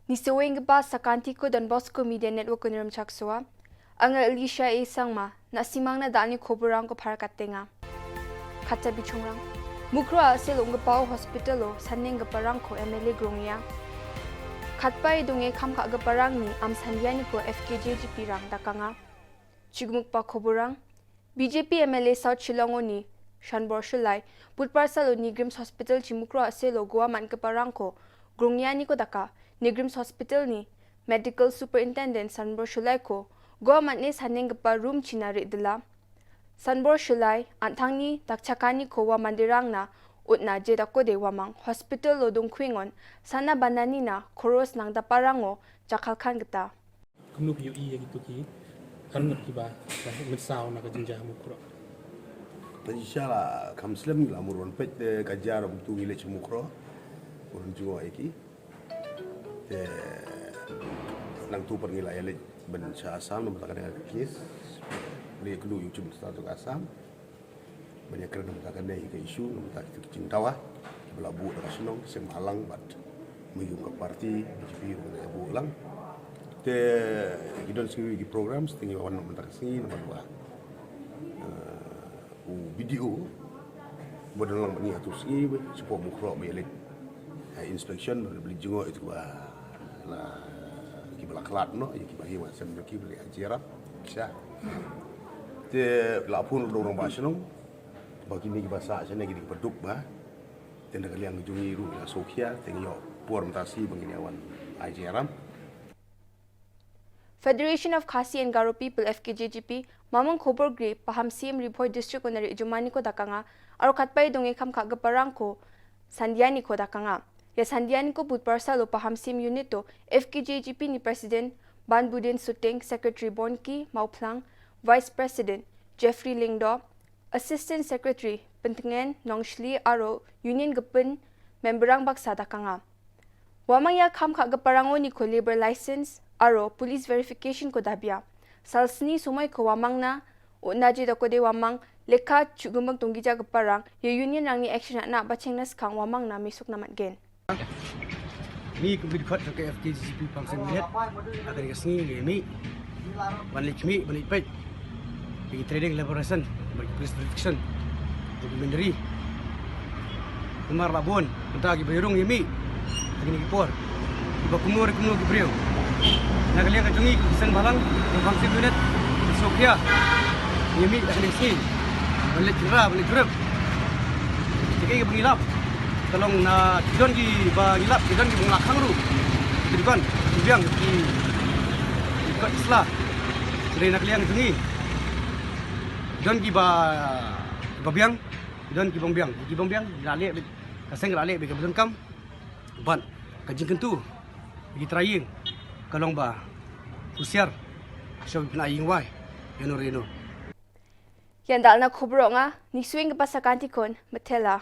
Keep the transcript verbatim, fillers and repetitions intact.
Ni saweng kpa sa kanti ko Don Bosco Media Network ko Nirem Chaksoa. Anga Elisha A Sangma, na simang na dani koborang ko phar katenga. Kata bichongrang. Mukroh a sel ung kpa o hospital o saneng kpa rang ko M L A Grongya. Khatpai dunge kham kha kpa rang ni am sandiani ko F K J G P rang dakanga. Chigmuk pa koborang. B J P M L A South Shillong o ni Shanbor Shullai, Budbar sal o ni Grims Hospital chi Mukroh a sel o goa man kpa rang ko Grongya ni ko daka, ni Grims Hospital ni Medical Superintendent Shanbor Shullai ko goa man ne saneng kpa room china ri dela. Shanbor Shullai, antang ni dak chakani ko wa mandirang na utna je dako de wamang hospital o dungkhwingon sana banani na koros nang daparang o jakal khan kata. Kumno phi ïohi ïa kito ki kan ngat kiba mynsaw na ka jingjia ha Mukroh. Te inshallah kam slem la murwan pet te ka jar um tu ngi leh Mukroh. Urun jngo ïa ki. Te nang tu par ngi la ïa leh ban sha Assam namar ka dang ka case. Ni kunu yu chim sta tu ka Assam. Ban ïa kren na bynta kane ka issue, na bynta kita ki jingdawa kiba la buh da ka shnong, ki seng bhalang bad mynta ka party B J P ruh ka buh lang. Te ki don sngi ki programs, te ngi wan na bynta ka sngi, na bynta ba, eh, u B D O ba don lang bad ngi ha tu sngi ba shu pok Mukroh ba ïa leit, eh, inspection, ba leit jngoh ïa tu ba la, kiba la khlad noh, ïa kiba hi wa sem jong ki ba leit ha jrap. Sha. Te la phone ruh da u rangbah shnong. Ba kine kiba sah shane kine kiba duk ba. Te na ka liang jong ngi ruh la sngewkhia, te ngi ïoh por mynta shi ba ngin ïa wan ai jingïarap. Federation of Khasi and Garo People, F K J G P, Mamang Khobor Gri, Pahamsyiem Ri Bhoi District ko na Ri Jumani ko dakanga, aro khatpai dunge kham kha kpa rang ko Sandiani ko dakanga. Ïa Sandiani ko Budbar sal o Pahamsyiem Unit o F K J G P ni President Banbudin Suting, Secretary Bonki Mawphlang, Vice President Jeffrey Lyngdoh, Assistant Secretary Pyntngen Nongshli aro Union ka pynmember rang baksa dakanga. Wamang ïa kham kha kpa rang o ni ko labour license aro police verification ko dabia. Sal sni sumai ko wamang na, o na je dako de wamang, lekha chu gumbang tunggi ja kpa rang, ïa Union rang ni action na ba cheng na skang wamang na misuk na mat gen. Ngi kum ki dkhot ka F K G P Pahamsyiem Unit, ha kane ka sngi ngi mih ban leit khmih, ban leit peit ïa ki trading liberation bad ki police protection, documentary. Namar la bun mynta kiba ïarung ïa mih ha kine ki por, kiba kumno re kumno ki briew. Na ka liang ka jong ngi ki seng bhalang jong Pahamsyiem Unit, ki sngewkhia ïa mih ha kane ka sngi ban leit kynrad, ban leit jurip. Te kaei kaba ngi lap, ka long na ki don kiba ngi lap, ki don kiba ngi la khang ruh. Ki dei ban ki biang ki, ki kot ki sla. Te na ka liang jong ngi ki don kiba, kiba biang, ki don kiba ym biang, kiba ym biang la leh beit, ka seng la leh beit kaba donkam. Bad ka jingkyntu ïa ki trai ïing ka long ba husiar, shuwa ban ai ïing wai ïa no re no. Ïa ndal na khubor nga, ni swing ka pasa kanti khun, Mathela.